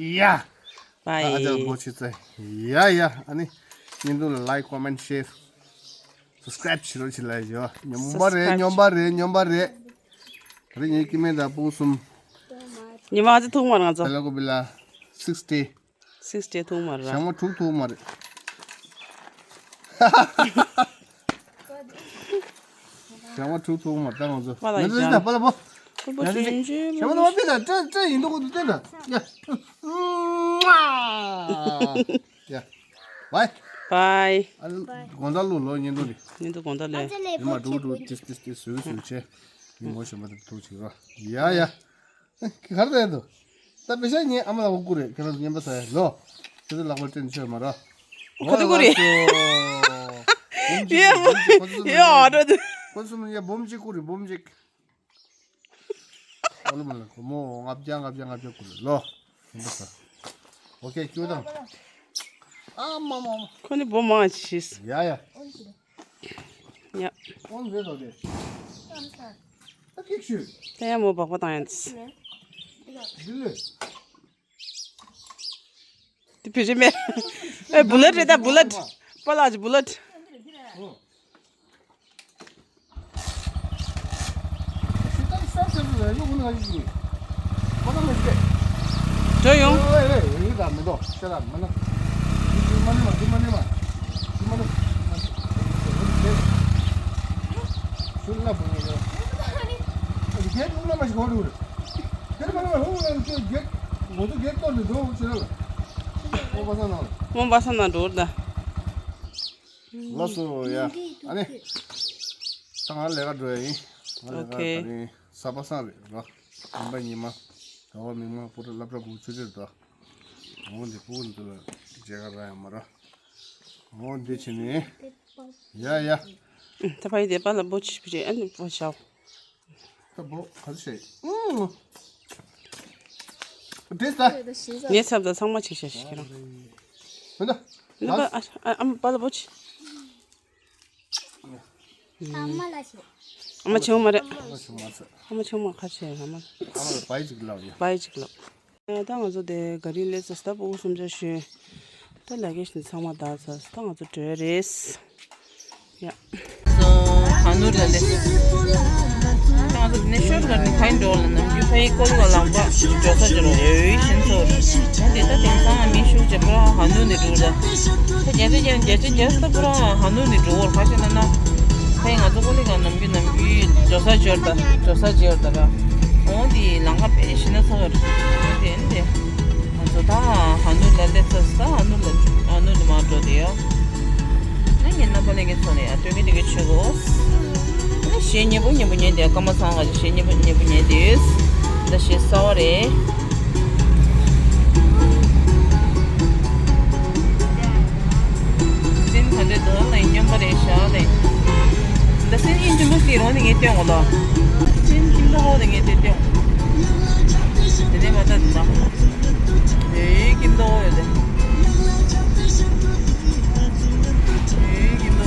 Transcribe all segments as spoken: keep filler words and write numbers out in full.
ཡ། བའི། ཨ་ཅག་པོ་ཆི་ཚེ། ཡ་ཡ། ཨ་ནི། བརྙན་ཐུང་ལ་like, comment, share, subscribe བྱེད་རོགས་བྱེད་ལ་ཡོ། སྙོམས་པ་རེད། Subscribe སྙོམས་པ་རེད། སྙོམས་པ་རེད། རེད། ངའི་སྐྱེ་དམན་དང་སྤུ་གུ་གསུམ། ཉི་མ་ང་ཚོ་ཐུག་མ་རེད། ང་ཚོ། ལ་ཀོ་བི་ལ་sixty། sixty ཐུག་མ་རེད། ཞག་མ་དྲུག་ཐུག་མ་རེད། ཞག་མ་དྲུག་ཐུག་མ་རེད། ད་ང་ཚོ། པ་ལ་ཡིན་ཅང་། པ་ལ་པོ། པ་པོ་ཡ་ཅི་ཅི། ཞག་མ་ལ་པ་པི་ལ་སྤྲད་སྤྲད་ཡིན་འདུག་གོ། འདུག་སྟེ་འདྲ། ཡ། ཡ། བའི། བའི། ཨ་ནི་དགོང་དག་ལོ་ལོ་བརྙན་ཐུང་རེད། བརྙན་ཐུང་དགོང་དག་ལོས། ཉི་མ་དྲུག་དྲུག་ཏིས་ཏིས་ཏིས་ཟུག་ཟུག་བྱས། ཉིན་མོ་གཞན་པ་དེ་ཐུག་ཅིག་རོ། ཡ་ཡ། ཁྱེད་ག་རེ་ད་ཡ་འདུག་ད་པེ་ཤ་ངའི་ཨ་མ་ལགས་ཁོ་བཀུར་རེད། ཁྱེད་རང་ཚོ་རྔན་པ་ཟ་ཡ་ལོ། ཁྱེད་ཚོ་ལག་པ་སྤྲད་ནས་ཆོད་མ་རོ། ག་དུས་བཀུར་རེད། ཡོད་ཡོད་ཨ་འགྲོ་དུས། ཁོ་ཚོ་ཡ་འབུམ་གཅིག་བཀུར་རེད། འབུམ་གཅིག་ཨོ་ལོ་མ་ལ་ཁོ་མོ་ལྔ་བརྒྱ་ལྔ་བརྒྱ་ལྔ་བརྒྱ་བཀུར་རེད་ལོ། རྔན་པ་ཟ། ཨོ་ཁེ་ཁྱོད་དང་། ཨ་མ་མ་མ། ཁོ་ནི་བུ་མང་ཆེ། ཡ་ཡ། ཡ། ཨོན་རེད་དོ་དེ། ད་ཀིག་ཤུ། ད་ཡ་མོ་སྦག་པ་བཏང་ཡ་འདི། འདི་ལས། དེ་བུ་རེད་མེད། ཨེ་བུ་ལེད་རེད་ད་བུ་ལེད། པ་ལགས་ཀྱི་བུ་ལེད། ཨོ། འགྲོ་ཡོང་། མོན་པ་ས་ན་འགྲོ་ད། ལགས་སོ་ཡ། ཨ་ནི། ད་ང་ལས་ཀ་འགྲོ་ཡ་ཡིན། ང་ལས་ཀ། ཨོ་ཁེ། ད་རིང་གཟའ་པ་སངས་རེད་རོ། ཉིན་པ་ཉི་མ། ཟླ་བ་མིག་དམར། པོ་ཏ་སློབ་གྲྭ་དགུ་ཆུ་ཚོད་དོ། འོ་འདི་སྤུ་གུ་འདི་ལ་མཇལ་ཁ་རག་ཡ་མ་རེད། འོ་འདི་བྱས་ནས། ཡ་ཡ། ད་ཕ་ཡི་དེ་པ་ལ་པོ་ཆི་བྱས། ཨ་ནི་པོ་ཞའོ། ད་པོ་ག་ཚོད་བྱས། ཨུམ། འདྲེས་ད། ངའི་ཚབ་ད་ཚང་མ་ཆེ་ཤ་ཞིག་ཁྱེད་རང་། མི་འདུག་ནུ་པ། ཨ་ཨ་ཨ་མ་པ་ལ་པོ་ཆི། ཨ་མ་ལ་ཞེས། ཨ་མ་ཆུང་མ་རེད། ཨ་མ་ཆུང་མ་ཚོད། ཨ་མ་ཆུང་མ་ཁ་ཆེ་ཨ་མ། ཨ་མ་ལ་བའི་ཅིག་ལབ་ཡ། བའི་ཅིག་ལབ། ད་ང་ཚོ་དེ་ག་རི་སླེབས་ཚར། ད་སྤུ་གུ་གསུམ་ཆ་ཞོན། ད་ལ་ཀེ་ཤི་ཚང་མ་བདའ་ཚར། ད་ང་ཚོ་བྲོས་རེད། ཡ། ཧ་ནུ་ལ་ལེ། ད་ང་ཚོ་ནི་ཤོར་ལ་ནི་ཕའི་འགྲོ་ལ་ནམ་རྒྱུན་ཕའི་སྐོར་ལ་ལངས་པ་འགྲོ་ས་འགྲོ་ལ་ཡོད་ཤིན་ཚོ། ད་དེ་ད་དེང་སང་མི་ཤུགས་ཆེ་པོ་ར་ཧ་ནུ་ནི་འགྲོ་ལ། ད་རྒྱ་ཆེ་རྒྱ་རྒྱ་ཆེ་རྒྱ་ས་པོ་ར་ཧ་ནུ་ནི་འགྲོ་བར་ཁ་ཤས་ན་ན། ཕའི་ང་ཚོ་ཀོ་ལི་ག་ནམ་རྒྱུན་ནམ་རྒྱུན་འགྲོ་ས་འབྱོར་ད་འགྲོ་ས་འབྱོར་ད་ར། འོང་དེ་ལང་ཀ་དཔེ་ཤིན་ན་ཚོ་བར་དེ་ནི་དེ། ང་ཚོ་ད་ཧ་ནུ་ལ་སླེབས་ཚར། ད་ཧ་ནུ་ལ་ཧ་ནུ་ལ་མར་འགྲོ་དེ་ཡོད། ང་ངའི་རྣམ་པ་ལྷན་རྒྱས་ཚོ་ནས་ཡང་སྟོན་གི་དེ་གི་ཆུ་གོ། ང་གཞས་སྙན་པོ་སྙན་པོ་ཉན་དེ་སྐར་མ་ཚང་ག་གཞས་སྙན་པོ་སྙན་པོ་ཉན་དེ་ཡོད། ད་གཞས་གསར་བ་རེད། སེམས་ག་འདྲ་འདུག་ལ་སྙོམས་པ་རེད་ཤག་ལེ། ད་སེམས་ཡིན་གྱི་མོ་ཞིག་རོང་ནས་ངས་སྟོན་གོ་ལ། སེམས་ཁྱིམ་ཐོག་ནས་ངས་དེ་སྟོན། དེ་ནས་མ་ད་འདི་ད། ཨེ་ཀིམ་ཏོ་ཡོད་དེ། ཨེ་ཀིམ་ཏོ།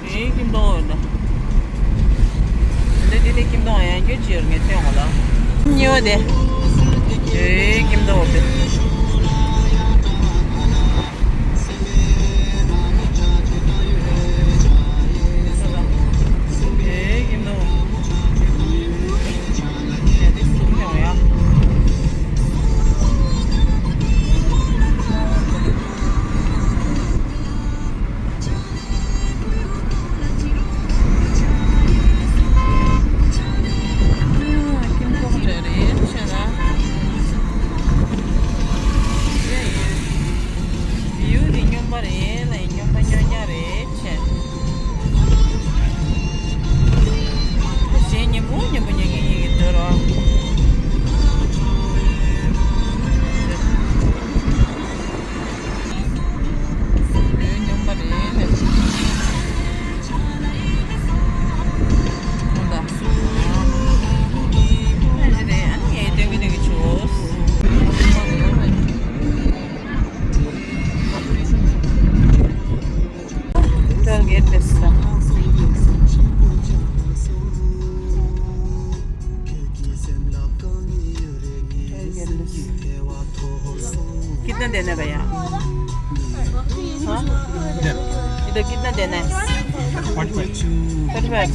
དེ། ཨེ་ཀིམ་ཏོ་ཡོད་དེ། དེ་དེ་ནས་ཀིམ་ཏོ་ཡང་སྐྱོད་ཅི་ཡོད་ངས་སྟོན་གོ་ལ། གཉིས་པ་དེ། ཨེ་ཀིམ་ཏོ་ཡོད་དེ། ཨེ་ཀིམ་ཏོ། कितना देने भैया? हाँ? इधर कितना देना है? Forty five. Forty five.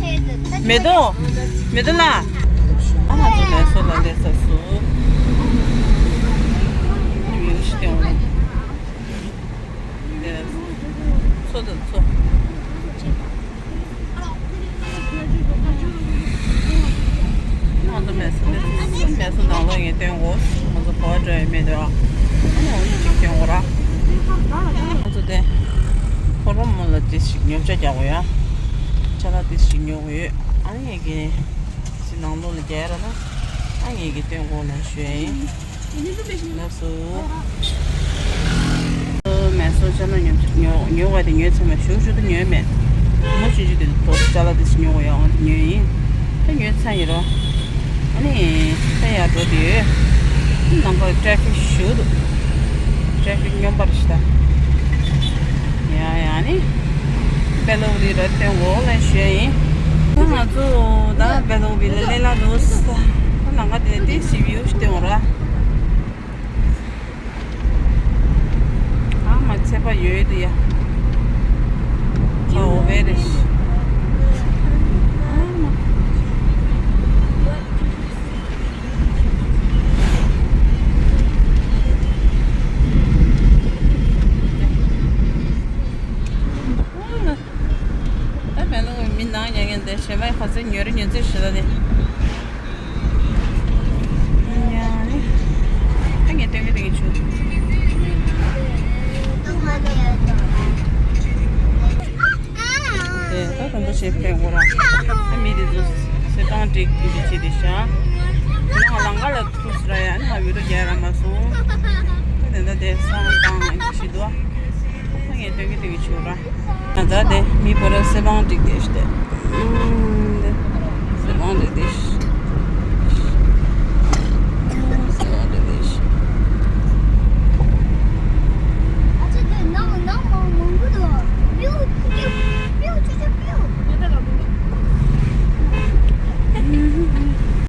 मेदो, मेदो ला। हाँ, तो मैं सो ला ले ससु। ཚོ་དང་ཚོ། ང་ཚོ་མེ་སོ་མེ་སོ་ནང་ལོགས་ངས་སྟོན་གོ། ང་ཚོ་ག་པར་འགྲོ་ཡ་མེད་དོ། ཨ་ནི་འོ་ཅིག་སྟོན་གོ་ར། ང་ཚོ་དེ་ཁོ་རོ་མོ་ལ་དེ་ཞིག་ཉོ་ཆ་རྒྱག་གོ་ཡ། ཅ་ལག་དེ་ཞིག་ཉོ་གོ་ཡོད། ཨ་ནི་ངས་ཀྱི་ཅི་ནང་ལོགས་ལ་རྒྱག་ཡ་ར་ན། ཨ་ངས་ཀྱི་སྟོན་གོ་ལ་ཞུ་ཡ་ཡིན། ལགས་སོ། མེ་སོ་ཅ་ལག་ཉོ་ཉོ་ཉོ་བ་དེ་ཉོས་ཚར་མ་ཞུ་ཞུ་དུ་ཉོས་མེད། མོ་ཆུང་ཆུང་དེ་ལོ་ཅ་ལག་དེ་ཞིག་ཉོ་བ་ཡོང་དེ་ཉོས་ཡིན། ད་ཉོས་ཚར་ཡིན་རོ། ཨ་ནི་ད་ཡར་འགྲོ་དུས་ནང་པར་ཊེ་ཕིག་ཞུ་འདུག་ཊེ་ཕིག་སྙོམས་པར་ཞིག་ད། ཡ་ཡ་ནི། སྦེལ་ཀོབ་ལི་ར་སྟོན་གོ་ལ་ཞུ་ཡ་ཡིན། ད་ང་ཚོ་ད་སྦེལ་ཀོབ་ལི་ལ་ལེ་ལ་འདུག་ད་ནང་ག་དེ་དེ་སི་བིའུ་ཞིག་སྟོན་གོ་ར། ཨ་མ་ཚད་པ་ཡོད་དུ་ཡ། ཁ་འོ་བེ་རེ་ཤི། ཨ་མ། ད་མེ་ལོང་མི་ནང་ཉལ་ངན་དེ་ཞེ་མའི་ཁ་ཚེ་ཉོ་རི་ཉོ་ཚེ་ཞེ་ད་དེ། ཡ་ནི། ད་ངས་སྟོན་གི་སྟོན་གི་ཆུ། དེ་ད་རིན་པོ་ཆེ་ཕེབས་འགོ་ར། ད་མི་དེ་ཚོ་སེ་ཏང་ཏིག་གི་དེ་བྱེད་དེ་ཤ། ང་ལང་ཀ་ལ་ཐུག་སི་ར་ཡ་ནི་ང་བི་རོ་རྒྱག་ར་མ་སོང་། ད་དེ་འདྲ་དེ་སང་དང་ཞི་དུ། ད་ངས་སྟོན་གི་སྟོན་གི་ཆུ་ར། ང་ད་དེ་མི་བོ་ར་སེ་བང་ཏིག་དེ་ཤ་དེ། ཨུམ། དེ་སེ་བང་ཏིག་དེ་ཤ།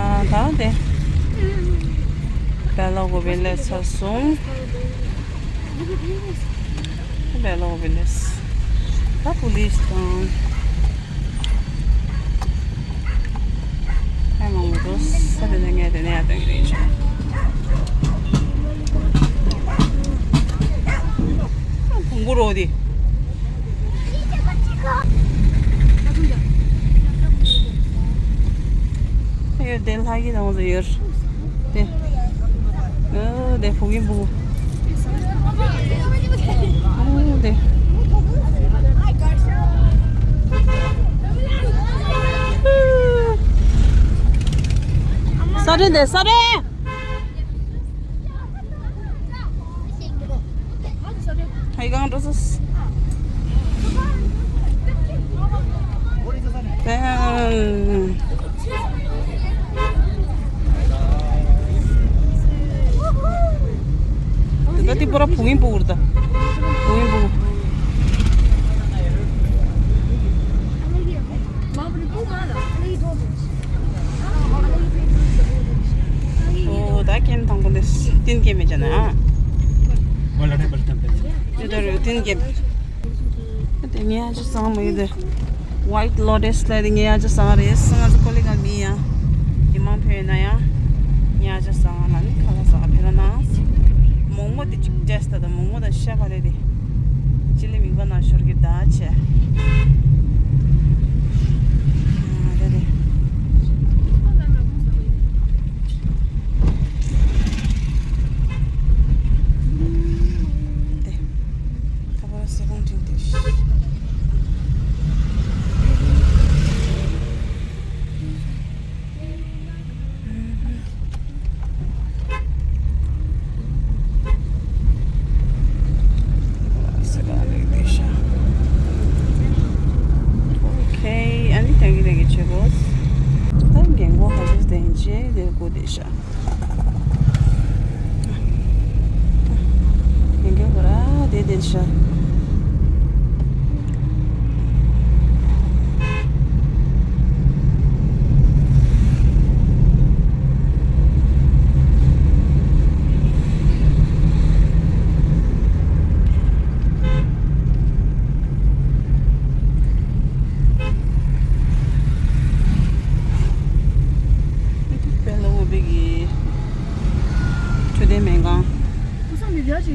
ཨ་ད་དེ་སྦེལ་ཀོབ་ལི་ལ་སླེབས་ཚར་སོང་། སྦེལ་ཀོབ་ལི་ལ་སླེབས། ད་པུ་ལིས་དང་། ཨ་མང་པོ་འགྲོ་ས་དེ་ནས་ངས་དེ་ནས་ཡར་བཏང་གི་རེད་ཤག་ཨ་བོང་གུ་རོ་དེ། ཨ་ཡོད་དེ་ལྷ་གི་དང་དུ་ཡོད། དེ། ཨོ་དེ་ཕུག་གི་འབུ། ཨོ་དེ། ས་རེད་དེ་ས་རེད། ཧའི་གང་འགྲོ་སོང་། དེ་ད་ལྟ་དེ་པོ་ར་བུ་ཡིན་པོ་ར་ད། བུ་ཡིན་པོ། ཨོ་ད་ཀེམ་དང་པོ་ནས་ཏིན་ཀེམ་མེད་ཅན་ཨ། ཨོ་ལ་རེ་བལ་ཏམ་པེ། དེ་ད་རེ་ཏིན་ཀེམ། དེ་ངས་ཨ་ཅི་སང་མ་ཡོད་དེ། White Lotus ལ་དེ་ངས་ཨ་ཅི་སང་རེད་སང་ང་ཚོ་ཀོ་ལི་ག་མི་ཡ། དེ་མང་ཕེ་ན་ཡ། ངས་ཨ་ཅི་སང་ལ་ནི་ཁ་ལ་ས་ཕེ་ན་ན། མོག་མོག་དེ་ཅིག་ཏེས་ད་ད་མོག་མོག་དང་ཤ་བ་རེད་དེ། ཅི་ལི་མིག་པ་ན་ཤོར་གི་ད་ཆེ། ཨ་དེ་རེད། དེ། ཁ་པར་སེ་བང་ཏིང་དེ་ཤི། ཨོ་ཁེ། ཨ་ནི་ཐེང་གི་ཐེང་གི་བྱེད་དགོས། ད་རྒན་གོག་ཁ་ཤས་དེང་རྗེས་དེ་སྒུག་བསྡད་ཤག་ཡིན་གྱི་གོ་ར་དེ་དེ་ཤ།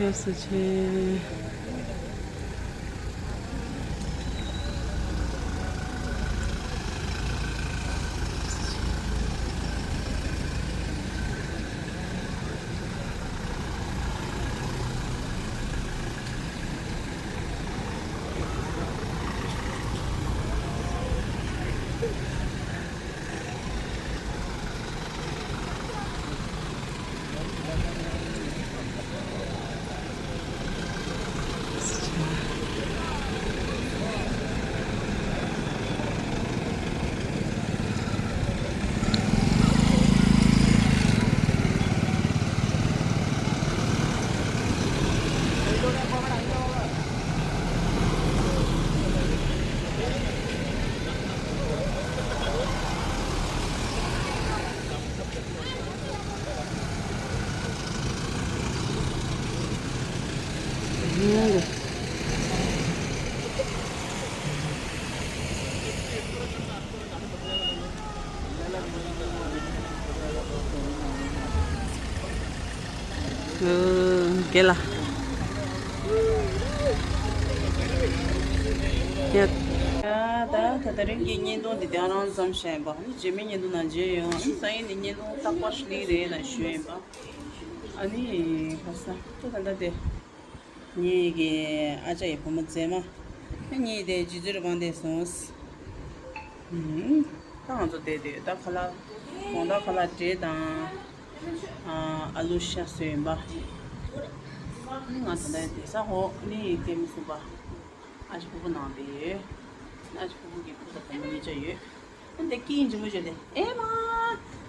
ཡག་སུ་ཆེ། རྒན་ལགས། ཡ། ད་ད་ད་རིང་གི་བརྙན་ཐུང་འདི་དེ་རང་ཙམ་བཤད་ཡིན་པ། ཨ་ནི་རྗེས་མའི་བརྙན་ཐུང་ནང་མཇལ་ཡོང་། ཨ་ནི་སང་ཉིན་ནི་བརྙན་ཐུང་རྟག་པར་སླེབས་རེད་ལབ་ཞུ་ཡིན་པ། ཨ་ནི་ཁ་སང་ད་ད་ལྟ་དེ། ངེད་ཀྱི་ཨ་ཅག་གི་བུ་མོ་མཛེས་མ། ངེད་དེ་རྗེ་བཙུན་རི་བང་དེ་སོང་། ད་ང་ཚོ་བསྡད་དེ་ད་ཁ་ལག་དགོང་དག་ཁ་ལག་འབྲས་དང་། ཨ་ལུ་ཤ་བཟོས་ཡིན་པ། ང་ད་ལྟ་བསྡད་ས་འོག་ནི་སྐྱེལ་མ་སོང་པ། ཨ་ཅག་ཕྲུ་གུ་ནང་དེ་ཡོད། ཨ་ཅག་ཕྲུ་གུ་གི་བུ་དང་བུ་མོ་གཉིས་ཆ་ཡོད། འདི་སྐད་འཇིམ་པོ་བྱས་ཏེ། ཨེ་མ།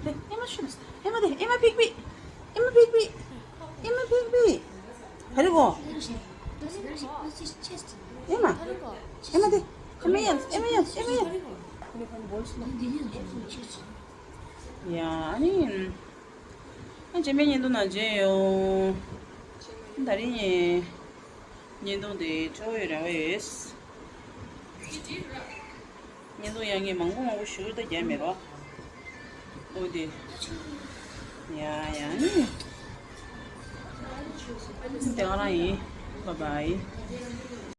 དེ་ཨེ་མ་ཤི་མ་སི། ཨེ་མ་དེ་ཨེ་མ་ཕིག་ཕིག་ཨེ་མ་ཕིག་ཕིག་ཨེ་མ་ཕིག་ཕིག་ག་རེ་གོ། ཨེ་མ། ཨེ་མ་དེ། ཨེ་མ་ཡ། ཨེ་མ་ཡ། ཨེ་མ་ཡ། ཡ་ཨ་ནི། ཨ་རྗེས་མའི་བརྙན་ཐུང་ནང་མཇལ་ཡོང་། ད་རིང་ངས་བརྙན་ཐུང་དེ་འཕྲོ་བའི་རེ་བ་ཡོད། བརྙན་ཐུང་ཡང་ངས་མང་པོ་མང་པོ་ཞུ་ད་རྒྱག་མེད་རོགས། ཨོ་དེ། ཡ་ཡ་ནི། དེ་ག་རང་ཡིན། བྷའི་བྷའི།